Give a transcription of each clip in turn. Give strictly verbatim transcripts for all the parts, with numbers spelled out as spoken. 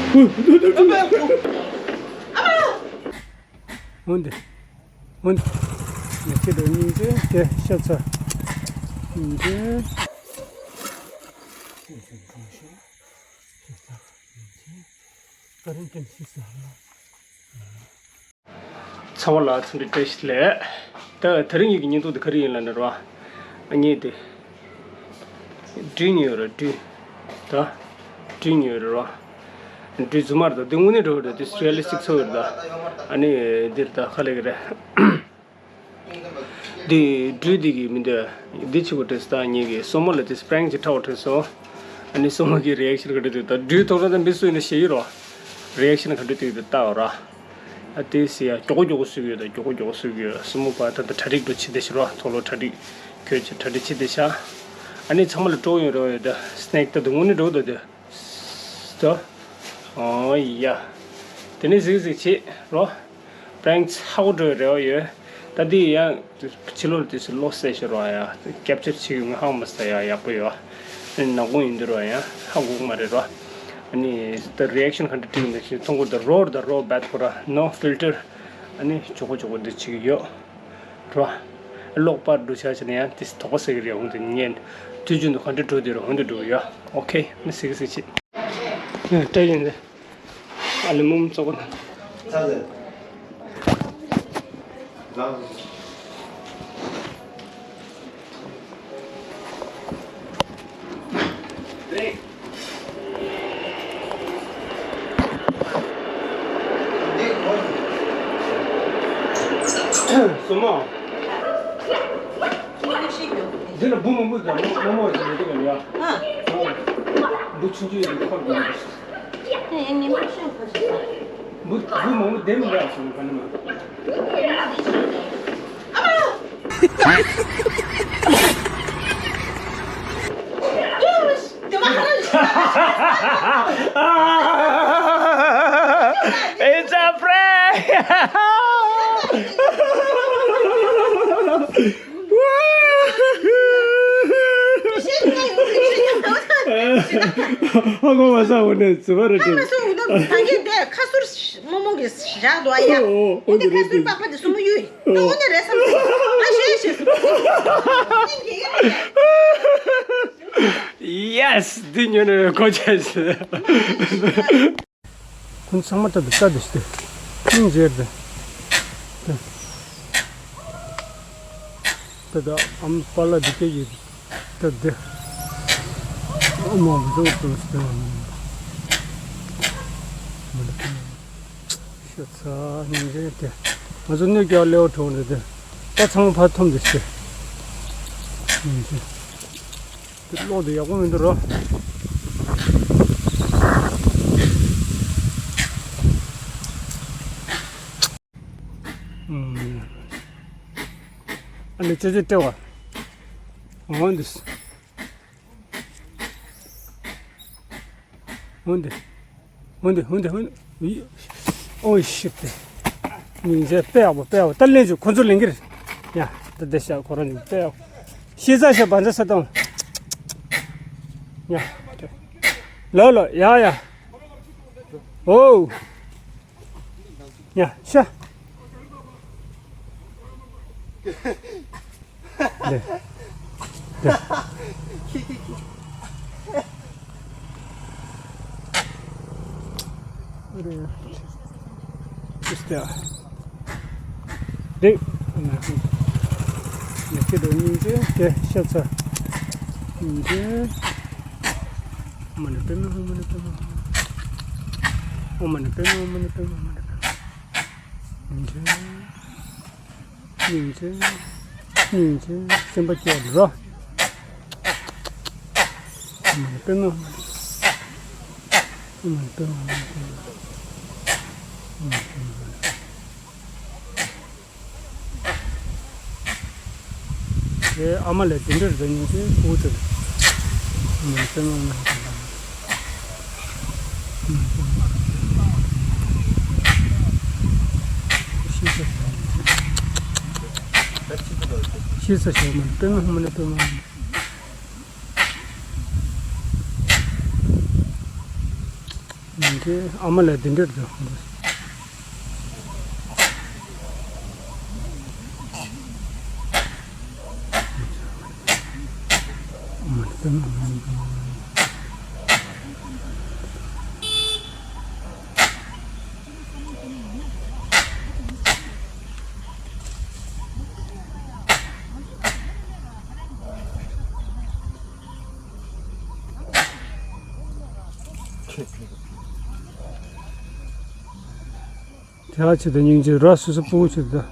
འོན་ཏེ། འོན་ཏེ། ང་ཁྱེད་དང་སྙིང་རྗེ་དེ་ཤ་ཚ། སྙིང་རྗེ། ཚང་མ་ལ་འཚམས་འདྲི་བཀྲ་ཤིས་བདེ་ལེགས། ད་དེ་རིང་ངེད་ཀྱི་བརྙན་ཐུང་དེ་ག་རེ་ཡིན་ལབ་ན་ར། ངས་དེ་སྦྲུལ་ཉོས་ར་སྦྲུལ། ད་སྦྲུལ་ཉོས་ར་ར། སྦྲུལ་རྫུན་མ་རེད་ད། འདི་དངོས་གནས་འདྲ་བོ་རེད། འདི་རི་ཨ་ལི་སི་ཊིག་ཚོ་རེད་ད། ཨ་ནི་འདིར་ད་ག་ལབ་ཀྱི་རེད། འདི་སྦྲུལ་འདི་གི་མི་འདི་འདི་ཆེ་བོ་དྲན་སོང་། ད་ངེད་ཀྱི་སྲུ་མོ་ལ་དེ་པེ་རེང་ཅིག་འཁྲབ་པ་དྲན་སོང་། ཨ་ནི་སྲུ་མོ་གི་རི་ཨེག་ཤན་ག་འདྲ་འདུག་ད་སྦྲུལ་ཐོག་ལ་ད་མི་སུ་ཡིན་ན་ཤེས་ཀྱི་རེད། རི་ཨེག་ཤན་ག་འདྲ་འདུག་ད་ལྟ་བ་ར། ཨ་དེ་སི་ཡ་མགྱོགས་པོ་མགྱོགས་པོ་བཟོ་གི་ཡོད་ད། མགྱོགས་པོ་མགྱོགས་པོ་བཟོ་གི་ཡོད། སྲུ་མོ་པ་ད་ད་གྲ་སྒྲིག་འགྲོ་བྱེད་བསྡད་ཤག་ར། ཐོག་ལོ་གྲ་སྒྲིག་ཁྱོད་ཀྱི་གྲ་སྒྲིག་བྱེད་བསྡད་ཤག་ཨ་ནི་ཚང་མ་ལ་སྤྲོ་ཡོང་རེ་བ་ཡོད་ད། སི་ནེག་ད་དུང་དངོས་གནས་འགྲོ་ད་དེ། ད། ཨོ་ཡ། དེ་ནས་གཟིགས་གཟིགས་བྱེད་རོ། པེ་རེང་ཧ་གོ་འགྲོ་རེ་བ་ཡོད། ད་འདི་ཡང་ཕྱི་ལོགས་དུས་སུ་བློ་གསལ་ཤོར་བ་ཡ། ཀེབ་ཅར་བྱེད་ཀྱི་ངོ་ཧ་མ་ས་ཡ་ཡག་པོ་ཡོད། ནག་ཁུང་ཡིན་འདུག་ར་ཡ་ཧ་གོ་གི་མ་རེད་ར། ཨ་ནི་ད་རི་ཨེག་ཤན་ག་འདྲ་སྤྲད་མེད་ཅིག་མཐོང་གི་འདུག་རོ། ད་རོ་བད་ཁོ་ར་ནོ་ཕིལ་ཊར། ཨ་ནི་མགྱོགས་པོ་མགྱོགས་པོ་འདི་བྱེད་ཀྱི་ཡོད་ར། གློག་པར་འགྲོ་ཆ་བྱས་ན་ཡང་དེ་དོགས་པ་ཟེར་གི་རེད། འོང་དུ་ཉན། དུས་རྒྱུན་དུ་ག་འདྲ་འགྲོ་དེ་རུ་འོང་དུ་འགྲོ་གི་ཡོད། ཨོ་ཁེ། མི་ཟེར་གི་ཟེར་ཆེ། སྤྲད་ཡིན་ཟེར། ཨ་ལེ་མུམ་ཙོག་ན། སོ་མ། འདི་ལ་འབུ་མང་པོ་དང་མོག་མོག་ཡོད་ཀྱི་ཡ། ཨ། འབུ་ཆུང་ཆུང་ཡོད་ཀྱི་ཁོར་གྱི་ཡོད། དེ་ཡང་ཉིན་མོ་ཤོད་དགོས་ཤེས་ས། འབུ་འབུ་མང་པོ་བསྡད་མི་འདུག་ཨ། སོ་མ་ག་ནས་མ། It's a prank! ཧ་གོ་མ་སོང་། འོ་ནས་ཟི་བ་རེད་དྲན། ད་གིན་དེ་ཁ་ཟུར་རྨོ་མོ་གིས་བཞག་འདུག་ཨ་ཡ། འོ་འོ་འོ་དེ་ཁ་ཟུར་པགས་པ་དེ་སྲུ་མོ་གཡུག་ཡིན། ད་འོ་ནས་རེད་བསམ་སོང་། ང་ཞེད་ཞེད་སོང་། སྙིང་རྗེ་ཡོད་རེད། Yes! འདི་ཉོས་ནས་གོ་ཆ་ཟེར། ཁོང་ཚང་མ་ལྟ་དུ་ལྟ་དུ་ཞིག་སྙིང་རྗེ་རེད། ད་ད་ཨམ་པ་ལ་འདི་སྐད་ཡིན། ད་འདི་ཨ་མ་འདི་ཚོ་ཏུ་ཞིག་ཤ་ཚ་སྙིང་རྗེ་དེ། ང་ཚོ་གནོད་སྐྱེལ་ལེའོ་གྲོང་རེད་དེ། ད་ཚང་མ་ཕར་འཐོམ་དུ་ཞིག་སྙིང་རྗེ། དེ་གློག་དེ་ཡག་པོ་མི་འདུག་རོ། ཨ་ནི་ཅེ་ཅེ་སྤྲད་བ། འོན་ཏེ། འོན་ཏེ། འོན་ཏེ། འོན་ཏེ། འོན་ཏེ། ཨོ་ཤིད་དེ། སྙིང་རྗེ། དཔེ་ཡག་པོ། དཔེ་ཡག་པོ། ད་ལན་ཅིག་ཁོ་ཚོ་ལེན་གི་རེད། ཡ། ད་དེ་ཤ་ཁོ་རང་ནི་དཔེ་ཡག་པོ། ཤི་ས་ཤ་བ་འཛའ་ས་དང་། ཡ། ལོ་ལོ། ཡ་ཡ། ཨོ། ཡ། ཤ། ལེ། ལེ། ཨ་རེ། ཨིས་ཏ། ལེ། ཡ། ཁྱེད་དོ་སྙིང་རྗེ་དེ་ཤ་ཚ། སྙིང་རྗེ། ཨོཾ་མ་ཎི་པདྨེ་ཧཱུྃ། ཨོཾ་མ་ཎི་པདྨེ་ཧཱུྃ། ཨོཾ་མ་ཎི་པདྨེ་ཧཱུྃ། ཨོཾ་མ་ཎི་པདྨེ་ཧཱུྃ། སྙིང་རྗེ། སྙིང་རྗེ། སྙིང་རྗེ། སེམས་པ་སྐྱོ་རོ། ཨོཾ་མ་ཎི་པདྨེ་ཧཱུྃ། ཨོཾ་མ་ཎི་པདྨེ་ཧཱུྃ། ཨོཾ་མ་ཎི་པདྨེ་ཧཱུྃ། དེ་ཨ་མ་ལས་དེ་འདྲར་དེ་ཉིན་དེ་ཕུག་ཏུ། ཨོཾ་མ་ཎི་པདྨེ་ཧཱུྃ། ཤེས་ས་ཤོག་ཨོཾ་མ་ཎི་པདྨེ་ཧཱུྃ། ཨོཾ་མ་ཎི་པདྨེ་ཧཱུྃ། འདི་ཨ་མ་ལགས་འདི་འདྲ་འདུག་དེ་ལ་ཆེད་དུ་སྙིང་རྗེ་ར་སོ་སོ་སྤུ་གུ་ཆེད་དུ།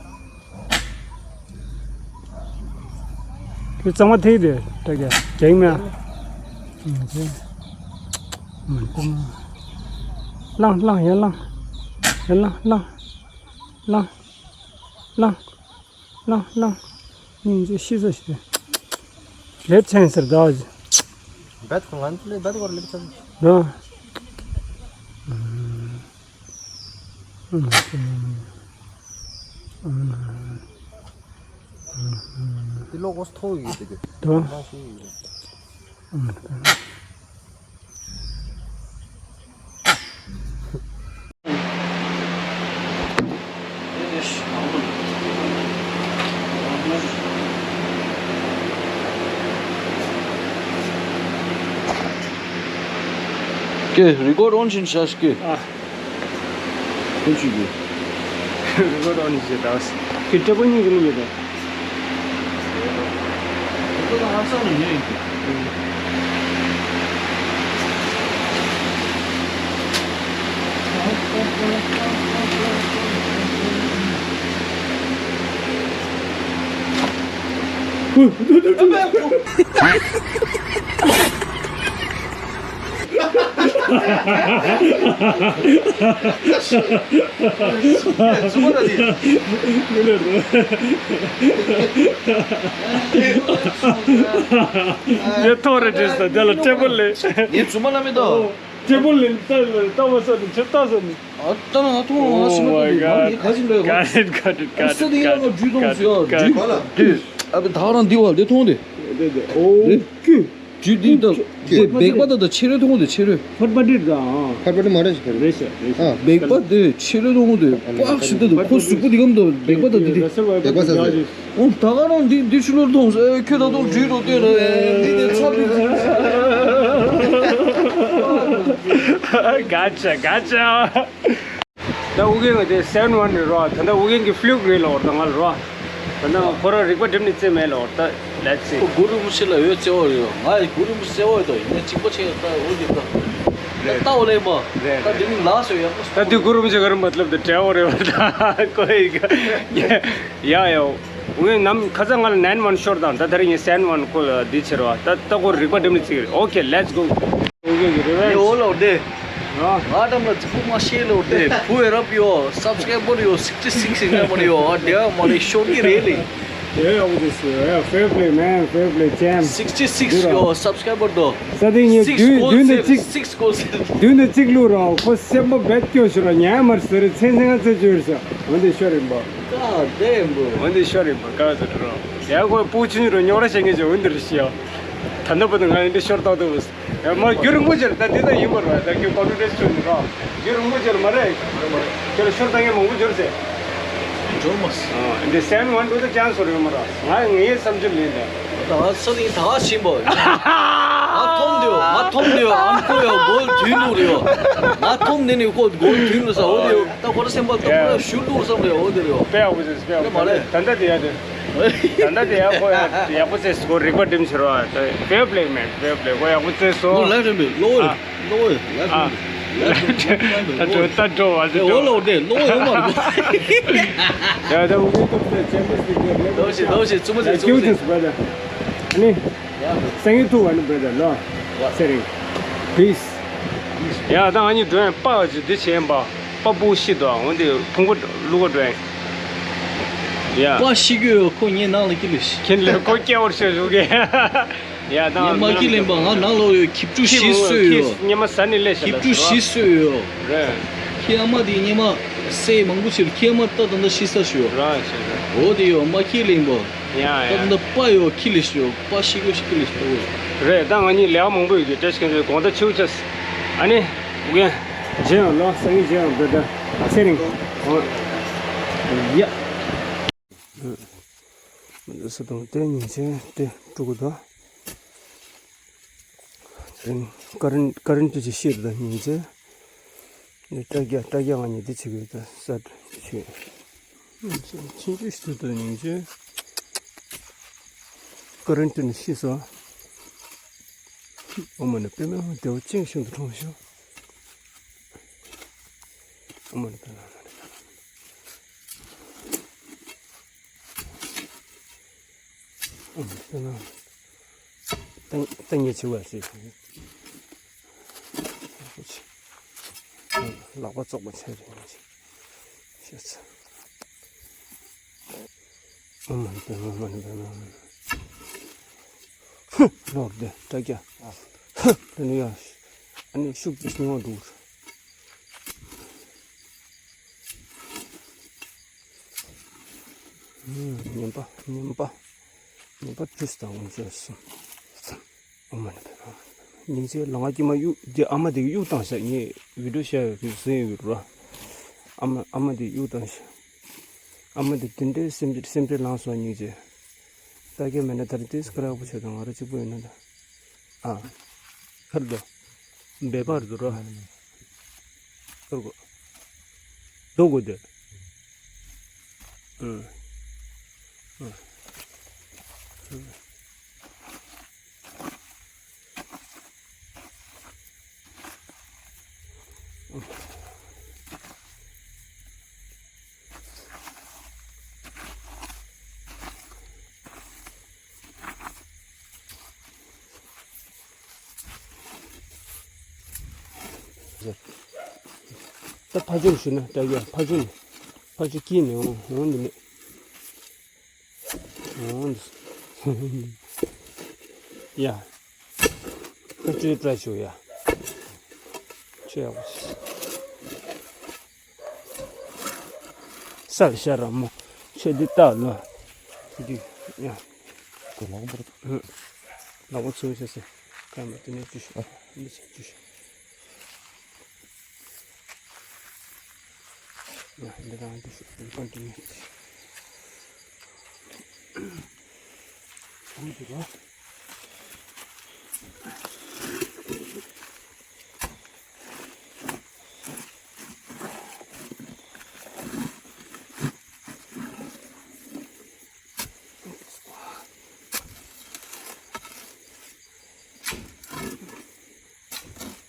དེ་གཙང་མ་ཐིག་དེ་ཏྲ་རྒྱ་རྒྱ་ཡིན་མེད་ཨ། ལངས་ལངས་ཡར་ལངས། ཡར་ལངས་ལངས། ལངས་ལངས། ལངས་ལངས། སྙིང་རྗེ་ཤི་ས་ཤི། ལེབ་ཆེན་ཟེར་ད། བད་ཁོ་ང་ཚོ་ལས་བད་ཁོ་ལེབ་ཆེན། ར། དེ་ལོ་གོས་ཐོ་ཡོད་དེ་གི། དོ། མ་ཤེས་ཡོད། ཀྱེ་རི་ཀོར་ཨོན་བྱིན་ཤ་ཤི་ཀྱེ། ཨ། ཁྱོད་ཆུ་གི། རི་ཀོར་ཨོན་བྱེད་དང་། ཁྱོད་སྤྲེལ་པོ་གཉིས་ཀྱི་མི་ཡོད་དང་། ཡེ་ཐོ་རེ་ཏྲིས་ད་དེ་ལ་ཏྲེ་པོ་ལེ། ངས་བཙུན་མ་ལ་མི་ཐོ། ཏྲེ་པོ་ལེ་ལྟ་ལ་ལྟ་བ་ས་ནི་ཁྱེད་ལྟ་ས་ནི། ཨ་ལྟ་ན་ང་ཐོང་ང་སི་མ་ཏོ་དུ་ང་ཡེ་ག་ཅི་འདྲ་ཡོད། Got it, got it, got it, got it, got it, got it. ཨ་བི་ད་རང་འདི་བ་ལེ་ཐོང་དེ། ཨོ་ཀྱུ། ཇུ་དི་ད་དེ་བེག་པ་ད་ད་ཕྱི་རོལ་མཐོང་དེ་ཕྱི་རོལ། ཕར་པ་དྲིར་ད། ཕར་པ་དྲི་མ་རེད་ཞིག་རེད་ཤག་རེད་ཤག་བེག་པ་དེ་ཕྱི་རོལ་མཐོང་དེ་པག་ཞིག་ད་དུ་ཁོ་གཟུགས་པོ་དེ་གམ་ད་བེག་པ་ད་དེ་དེ། བེག་པ་ཟེར་ཟེར། ཨོ་ད་ག་རང་འདི་འདི་ཕྱི་ལོར་མཐོང་ཟེར་ཁྱོད་ད་དུང་ཇུས་རོ་དེ་རེད་འདི་དེ་ཚ་བི། Gotcha, gotcha. ད་ཨུ་རྒྱན་གྱི་དེ་སེ་ཝན་ཝན་རེད་རོ། ད་ལྟ་ཨུ་རྒྱན་གྱི་ཕླུག་རེད་ལོ་ད་ང་ལ་རོ། ད་ནང་ཁོ་རང་རིག་པ་སྒྲིམ་ནས་རྩེ་མེད་ལོ་ད། Let's see. ཁོ་གུ་རུ་རིན་པོ་ཆེ་ལ་འོད་བརྩེ་བ་ཡོད། ང་ཡི་གུ་རུ་རིན་པོ་ཆེ་བརྩེ་བ་ཡོད་དོ། ཡིན་ན་གཅིག་པ་ཆེ་ཡོད་ད་འོ་ཡོད་ད། རེད། ད་ལྟ་བ་ལས་མ། རེད་ད་རེད། དེ་ནི་ལགས་སོ་ཡག་པོ། ད་དེ་གུ་རུ་རིན་པོ་ཆེ་ག་རེ་མ་ལབ་ད་བྲལ་བ་རེད་བ་ད་ཀོ་ཡི་ག་ཡ་ཡ། ངས་ནམ་ཁ་སང་ང་ལ་ནན་ཝན་ཤོར་དང་ད་ད་རེས་ངས་སེན་ཝན་ཁོ་ལ་འདི་ཕྱིར་བ་ད་ལྟ་ཁོ་རིག་པ་སྒྲིམ་ནས་རྩེ་གི་རེད། Okay, let's go. ཨུ་རྒྱན་གྱི་རེ་ཝེན་ཇི། ཨོ་ལོ་དེ། ང་ད་མ་ཙི་ཕུ་མ་ཤེས་ལོ་དེ་ཕུ་ཨེ་རབ་ཡོ་སབ་སི་ཀ་རའི་བར་ཡོ་སིག་སི་ཊི་སིག་སི་ཡིན་ན་མ་ནི་ཡོ་ཨ་དེ་མ་ནི་ཤོར་གི་རེད་ལེ། Yeah, all this, yeah, fair play, man, fair play, champ. སིག་སི་ཊི་སིག་སི་ཡོ་སབ་སི་ཀ་རའི་བར་དོ། ས་དེ་ངས་སིག་སི་མགོལ་མདུན་དུ་སེབ་གཅིག་སིག་སི་མགོལ་སེབ། མདུན་དུ་གཅིག་བླུགས་རོགས་ཁོ་སེམས་པ་བེད་སྐྱོ་ཤོར་ར་ཉལ་མར་ཟེར་ཚེ་ཚེ་ང་ཚེ་བཅོས་ཤོག་འོན་ཏེ་ཤོར་ཡིན་པ། God damn, bro. འོན་ཏེ་ཤོར་ཡིན་པ་ག་ཚོད་འགྲོ་རོགས་ཡ་ཁོ་སྤུ་ཆུང་རུ་རྙོག་ར་བྱེད་མཁན་ཅིག་འོན་ཏེ་རེ་ཤི་ཡོ། ད་ལྟ་བར་དུ་ང་ཡི་འདི་ཤོར་བཏང་འདུག་ཡ་མ་རྒྱུན་རིང་པོ་ཅིག་ད་འདི་ད་ཡིན་པར་བ་ད་ཁྱོད་ཀོ་ཊི་ཊེ་སི་ཆོད་ནི་རོགས་རྒྱུན་རིང་པོ་ཅིག་མ་རེད། ཁྱོད་ལ་ཤོར་བཏང་མཁན་མང་པོ་འབྱོར་ཟེར། འབྱོར་མ་སོང་། འདི་སེན་ཝན་ཌུ་ད་ཅན་སི་རེད་མ་ར་ང་ངའི་བསམ་ཚུལ་ལེན་ད། ད་ས་ནི་ད་ཤིན་པ། ང་ཐོམ་དེའོ་ང་ཐོམ་དེའོ་ཨམ་ཁོ་ཡོ་གོལ་དུས་འདུག་རེད་ཡོ། ང་ཐོམ་དེ་ནི་ཁོ་གོལ་དུས་འདུག་ས་འོ་དེ་ཡོ་ད་ཁོ་ར་སེམས་པ་ཐོམ་ར་ཞུ་འདུག་བསམ་རེད་འོ་དེ་རེད་ཡོ། དཔེ་ཡག་པོ་ཟེར་དཔེ་ཡག་པོ་ཟེར་ད་ལྟ་དེ་ཡ་དེ། ད་ལྟ་དེ་ཡང་ཁོ་ཡང་ཡག་པོ་བྱས་སོ་རིག་པ་སྒྲིམ་ཕྱིར་བ་ད་ཕེར་པི་ལེ་མེན་ཕེར་པི་ལེ་ཁོ་ཡག་པོ་བྱས་སོ། ལོ་ལ་རིམ་པས་ལོ་ཨ། ལོ་ལ་རིམ་པས་ད་འགྲོ་ད་འགྲོ་བ་ཟེར་འོ་ལོ་དེ་ལོ་ཡོད་མ་རེད། ཡ་ད་འུ་ཚོ་ཐུག་ཚེ་ཆེན་པོ་ཞིག་གི་རེད། ལོ་ཞིག་ལོ་ཞིག་བཙུན་མ་ཞིག་བཙུན་མ་ཞིག་brother. ཨ་ནི་སང་ཉིན་ཐུག་བ་ནི་brother ལོ་ཟེར་རིང་peace. ཡ་ད་ང་གཉིས་འགྲོ་ཡང་པ་ཅིག་འདི་བྱས་ཡིན་པ། པ་སྤུ་ཤི་དོ་འོན་ཏེ་ཕུང་པོ་བླུག་ག་འགྲོ་ཡིན། ཡ། པ་ཤི་གི་ཡོད་ཁོ་ངའི་ནང་ལ་ཀི་ལི་ཤི། ཁྱེད་ལ་ཁོ་སྐྱེ་བར་ཤོད་ཞུ་གི། ཡ་ད་ངས་མ་ཀི་ལེན་པ་ང་ནང་ལོག་ཡོད་ཁྱི་ཕྲུག་ཤི་སོས་ཡོད། ཉི་མ་ཟ་ནི་ལས་ཤ་ཁྱི་ལ་ཕྲུག་ཤི་སོས་ཡོད། རེད། ཁྱི་ཨ་མ་དེ་ཉི་མ་སེ་མང་པོ་ཕྱིར་ཁྱི་ཨ་མ་ད་ད་ད་ཤི་ས་ཤོད། རང་ཤི་རེད། འོ་དེ་ཡོད་མ་ཀི་ལེན་པ། ཡ་ཡ། ད་ད་པ་ཡོད་ཁི་ལི་ཤི་ཡོད་པ་ཤི་གོ་ཤི་ཁི་ལི་ཤི་ཡོད། རེད་ད་ང་གཉིས་ལས་ཀ་མང་པོ་ཡོད་ཀྱི་བཀྲ་ཤིས་ཁྱེད་ཚོའི་དགོངས་དག་ཆེ་བོ་ཆེ། ཨ་ནི། ཨུ་རྒྱན། རྗེས་ཡང་ལོ་སང་ཉིན་རྗེས་ཡང་འབོད་ད་ཚེ་རིང་། ཡ། མི་འདུག་ས་དང་དེ་ཉིན་ཆེན་དེ་དཀྲུག་གི་འདུག་དེ་ཀ་རན་ཀ་རན་ཊི་ཅིག་ཤེས་རེད་ད་ཉིན་ཆེན། འདི་ཀྲ་རྒྱ་ཀྲ་རྒྱ་ང་གཉིས་འདི་བྱེད་གི་ཡོད་ད་ས་ཆུ། ཆིན་ཆུ་ཞིག་ཏུ་ཉིན་ཆེན། ཀ་རན་ཊི་ནི་ཤེས་སོ། ཨོ་མ་ནི་པད་མ་བདེ་བ་ཅན་ཤིན་ཏུ་འཁྲུངས་ཤིང་། ཨོ་མ་ནི་པད་མ། ཨོ་མ་ནི་པད་མ། ཏང་ཏང་ཉེ་ཆེ་བ་ཞིག་ལག་པ་བཙོག་པ་ཆེ་རེད་ཤེས་ཚ། ཨོ་མ་ནི་པད་མ་ཨོ་མ་ནི་པད་མ། ཧུ། ལོག་སྟེ་དྲ་རྒྱ། ཧུ། དེ་ནི་ཡ། ཨ་ནི་ཤུགས་ཀྱིས་སྙིང་བ་འདུག་ཉན་པ་ཉན་པ། ཉན་པ་བྲིས་དང་འོང་ཅོག་སོང་། ཨོ་མ་ནི་པད་མ། ཉིན་ཚེ་ལ་ང་ཀྱི་མ་གཡུག་དེ་ཨ་མ་དེ་གཡུག་བཏང་ཤག་ངས་བི་ཌིའོ་ཤར་ཡོད་རེད་ཟེར་ཡོད་རེད་བ། ཨ་མ་ཨ་མ་དེ་གཡུག་བཏང་ཤག་ཨ་མ་དེ་དེ་འདྲའི་སེམས་སེམས་ཁྲལ་ལངས་སོང་ཉིན་ཚེ། ད་ག་མེད་ན་ད་རེས་དེ་སྐར་ཡག་པོ་བྱས་དང་ང་རང་གཅིག་པུ་ཡིན་ན་ད། ཨ། ཁར་དོ། འབད་པར་དུ་རོ། ཁར་གོ། དོ་གོ་དེ། ཨ། ཨ། ད་ཕ་ཆུང་ཞུ་ན་ད་ཡ་ཕ་ཆུང་ཕ་ཆུང་སྐྱིད་ནས་འོང་འོང་འདི་ནས་འོང་འདི། ཡ། ཁ་ཆུའི་བཀྲ་ཤིས་ཡ། ཆུ་ཡག་པོ། ས་ཤ་ར་མོ། ཆུ་འདི་ལྟ་ལོ། འདི་ཡ། ལག་པ་ཚོས་ཤ་ཟེར། ཁ་མ་དེ་ནས་ཅི་ཤོད། འདི་ཅི་ཤོད། འདི་རང་འདི་ཤོད། འདི་ཀོན་ཊི་ནིའུ། འདི་ར།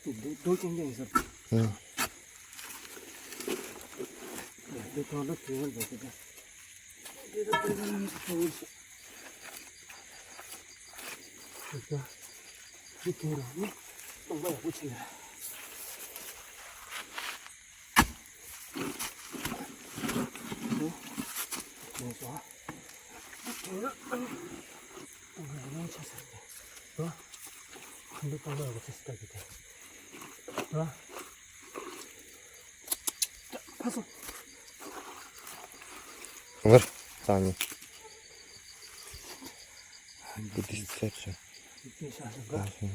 རྡོ་རྡོ་རྐྱང་རྐྱང་ཡིན་ས་རེད། ཨང་། འདི་གང་འདྲ་བྱེད་ཡོད་འདུག་ཟེར་ན། འདི་ལ་དཔེ་ཁ་ནང་དུ་ཐོན་ཡོད་ཟེར། འདི་ལྟ། འདི་དེ་ལ་ནི་སྟོང་པ་ཡག་པོ་ཆེ་ལ། འདི་དེ་ལ་ནི་སྟོང་པ་ཡག་པོ་ཆེ་ཟེར་ཏེ། ཨ། ཁ་འདི་སྟོང་པ་ཡག་པོ་ཆེ་ཟེར་ལྟ་གི་དེ། ཨ། ཕ་སོ། ངར། ཙང་ནི། བུ་དིས་ཚེ་ཆེ། ཨ་ཧུ།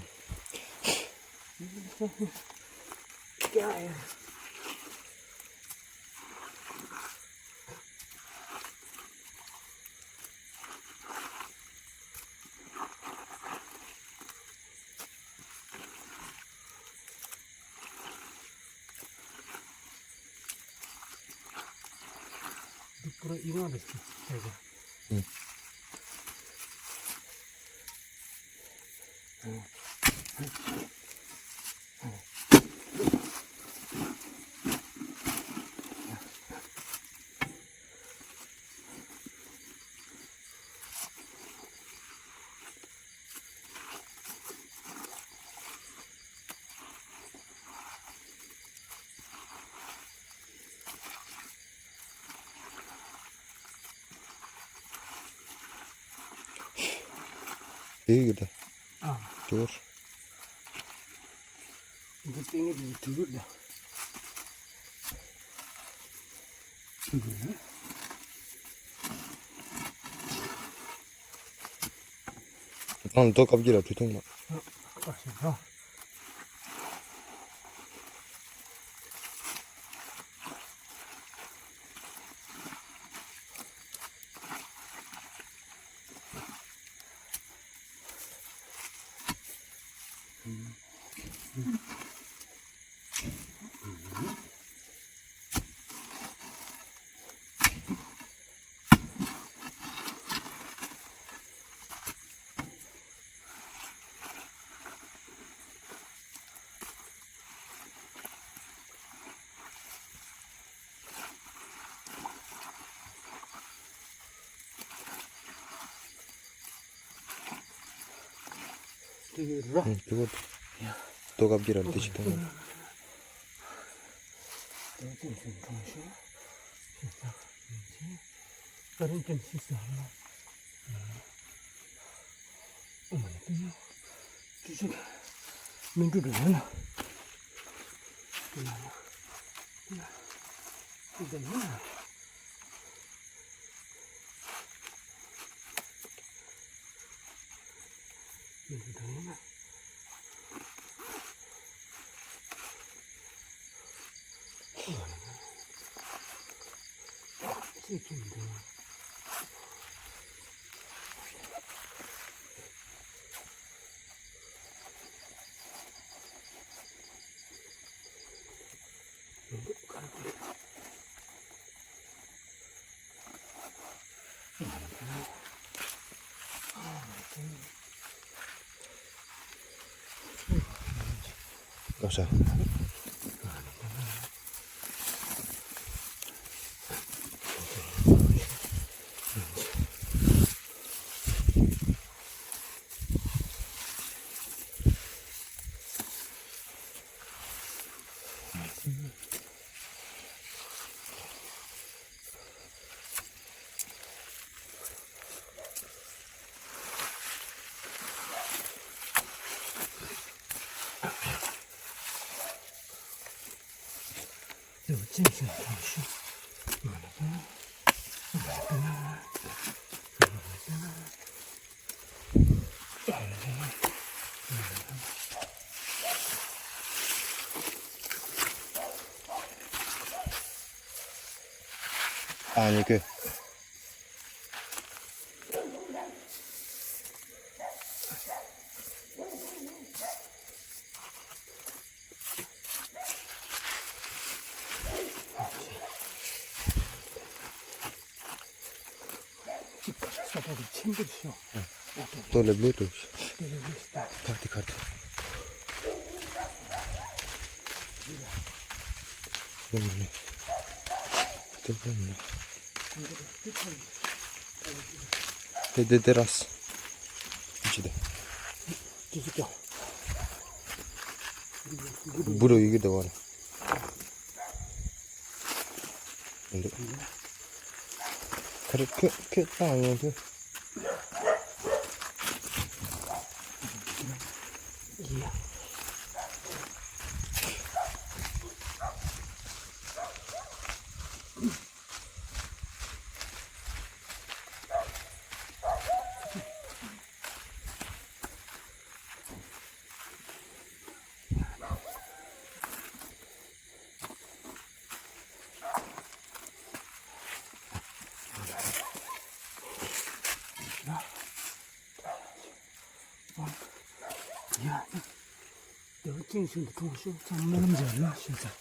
འདི་པུ་ར་ཨི་རང་རེད་ཟེར་གི། ཨུ། དེ་ཡོད་ད། ཨ། དེ་བར། འདི་སྟེང་ངེད་ཀྱི་དུས་རབས་ད། ཁང་རྡོ་བཀབ་རྒྱུ་ལ་དུས་ཐུང་མ། ཨ། ཁ་ཤས་ད། དེ་ར། ཨུ། དེ་གོ། ཡ། ལྟོ་ཁབ་ཀྱི་ར་དེ་ཅི་ཐོང་། དེ་ཅི་ཞིག་ཐོང་ཤོག་ཤིག་ད་ཡིན་ཅི། ཀ་རིན་ཅན་ཤིག་ཟ་ལ། ཨ་མ་ནི་དེ་ཡ། ཅི་ཅི། མི་འགྲོ་འགྲོ་ཡ་ན། དེ་ན་ཡ། དེ་ན་ཡ། དེ་ན་ཡ། ཨ་ནི་ཀེ། ཏོ་ལེབ་ལེབ་ཏོ། ཐག་ཏི་ཁར་ཏོ། ཏེ་ཏེ་ཏེ་རས། ཅི་ཏེ། ཅི་ཅི་ཀྱང་། བུ་རུ་ཡི་གེ་ཏེ་བ་ལ། འདི། ཁ་རི་ཁེ་ཁེ་ཏང་ཡོང་དུ། ཡ། དེ་བ་ཅིང་ཤིང་དུ་གྲོང་ཤོག་ཚང་མ་ལམ་འཇལ་ན་ཤེས་ཚ།